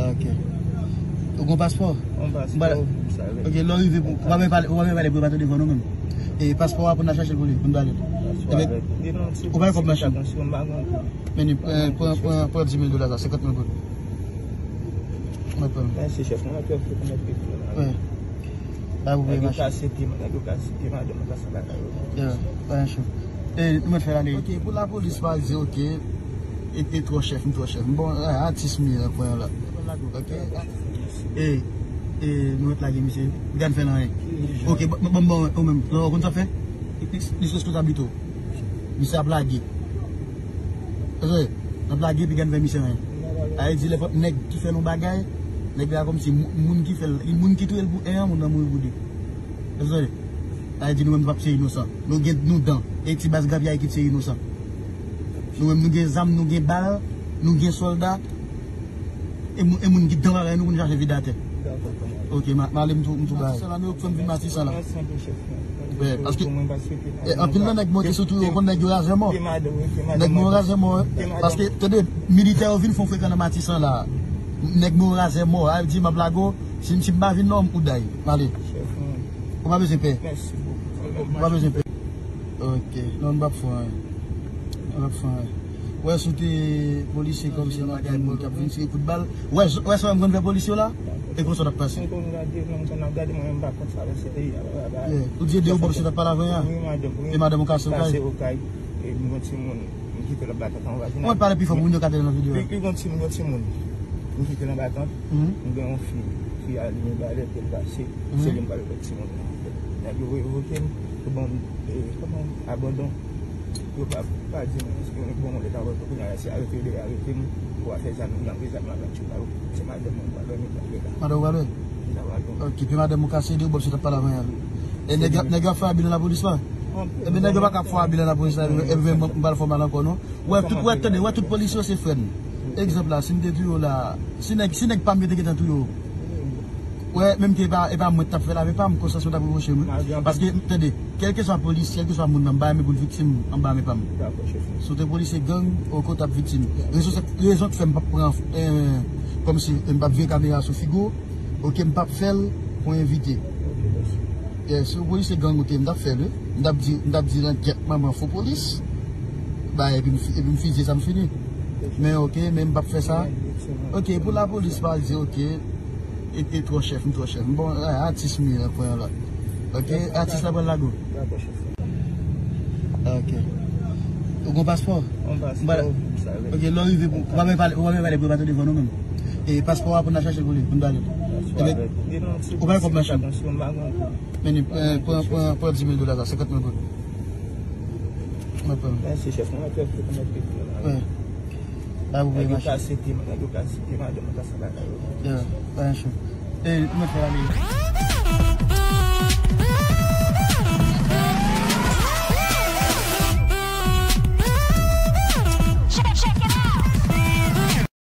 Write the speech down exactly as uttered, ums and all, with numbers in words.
Ok. Ou gen paspò? Yon paspò, m pa... Ok, lè w rive, ou pa menm pale, ou pa menm pale pou yo pa tande vwa nou menm. E paspò a pou n al chache l pou li, pou n ba li l. Paspò avèk. Ou pa gen kòb machin? Men, pran, pran, pran dis mil dola sa, senkant mil goud. Mwen pran. Mèsi, chèf. Mwen mèt fè konèt pito. Wi. Ba pou peye machin. Nèg yo ka site, nèg yo ka site madanm nan, sa lakay yo. Yeah, pa yon chou. E, nou mèt fè l ale. Ok, pou lapolis pa di, ok, e, e twò chèf, m twò chèf. Bon, a, atis m ye nan kwen an la. Ok. E, e, nou mèt lage misye. Gad fè l anyen. Ok, bon, bon, bon, ou menm, ou konn sa fè? Li, li, li sou responsabilite w. Misye ap lage. Tande, n ap lage epi gad fè misye anyen. Sa vle di lè fòk nèg ki fè l yon bagay, nèg la kòmsi moun, moun ki fè l, moun ki touye l pou en an, moun nan mouri pou de. Tande, sa vle di nou menm nou p ap se inosan. Nou gen nou dan. E ti baz grapyay ki se inosan. Nou menm nou gen zam, nou gen bal, nou gen sòlda. E moun, e moun ki dan bagay nou pou nou chache vide atè. Ok, m a, m ale m tou, m tou bay. Matisan la, nou yo k fè m vin Matisan la. Paske, e, anpil nan nèg monte sou tou yo, konn nèg yo razè mò. Nèg mò razè mò, paske, tande, militè yo vin fè yon frekan nan Matisan la. Nèg mò razè mò, a di m ap lage w, si, si m pa vin non, ou day. M ale. Ou pa bezwen pè. Ou pa bezwen pè. Ok, non, m p ap fè anyen. M p ap fè anyen. Wè, si w te polisye kòmsi nan kay moun k ap vin tire kout bal. Wè, wè sa m konn fè polis yo la? E konsa w t ap pase. Mwen konn gade, mwen konn ap gade, mwen menm pa kont sa, se peyi a. Ou di e de ou bò misye t ap pale avè a? Wi, madanm, wi. E madanm ou kase ou kay? Kase ou kay. E m gon timoun, m kite l ap bat antan vajinal. Mwen pale pi fò pou moun yo ka tande nan videyo a. Pi, pi gon timoun, gon timoun. M kite l ap bat antan. M gen yon fi, fi a li, m ba l epi l pase. Se li m pale avèk timoun nan. Nèg yo revoke m, yo ban m, e, kòman, abandon. Yo pa, pa di m, yo bon, lè ta wè, kounye a, se arete yo dwe arete m, pou afè zam, m nan prizon, m ap tchou ba yo. Se madanm mwen, m pa dòmi, m ap rete la. Madanm ou pa dòmi? Sa va, bon. Ok, pi madanm ou kase de, ou bò misye t ap pale avè a. E nèg, nèg yo ap fè abi nan lapolis la? Ebyen, nèg yo pa ka fè abi nan lapolis la, ebyen, m pa al fè mal ankò, non. Wè, tout, wè, tande, wè, tout polis yo se frè m. Egzanp la, si m te touye w la, si nèg, si nèg pa m yo te gentan touye w, wè, menm ke e pa, e pa mwen k t ap fè lavi pa m, konsyans mwen t ap repwoche m, wi. Paske, tande, kèlkeswa polis, kèlkeswa moun nan, m pa renmen pou l viktim anba men pa m. Si w te polisye gang, ou konn t ap viktim. Rezon, rezon k fè m p ap pran, eh, kòmsi m p ap vire kamera sou figi w, ok, m p ap fè l pou envite. Yeah, si w polisye gang ou te, m t ap fè l, wi. M t ap di, m t ap di nan gyèt manman fo polis. Ba, epi m fi-, epi m fizye sa m fini. Men ok, men m p ap fè sa. Ok, pou lapolis pa di, ok, e, e twò chèf, m twò chèf. Bon, a, atis m ye nan kwen an la. Ok, atis la pral lage w. Ok. Ou gen paspò? Yon paspò, m pa... Ok, lè w rive, ou pa menm pale, ou pa menm pale pou yo pa tande vwa nou menm. E paspò a pou n al chache l pou li, pou n ba li l. Paspò avèk. Ou pa gen kòb machin? Men, eh, pran, pran, pran dis mil dola sa, senkant mil goud. Mwen pran. Mèsi, chèf. Mwen fè pou mèt pete. Wi. Ba pou peye machin. Nèg yo ka site, nèg yo ka site madanm nan sa bagay yo. Yeah, pa yon chou. E, mwen fè ale.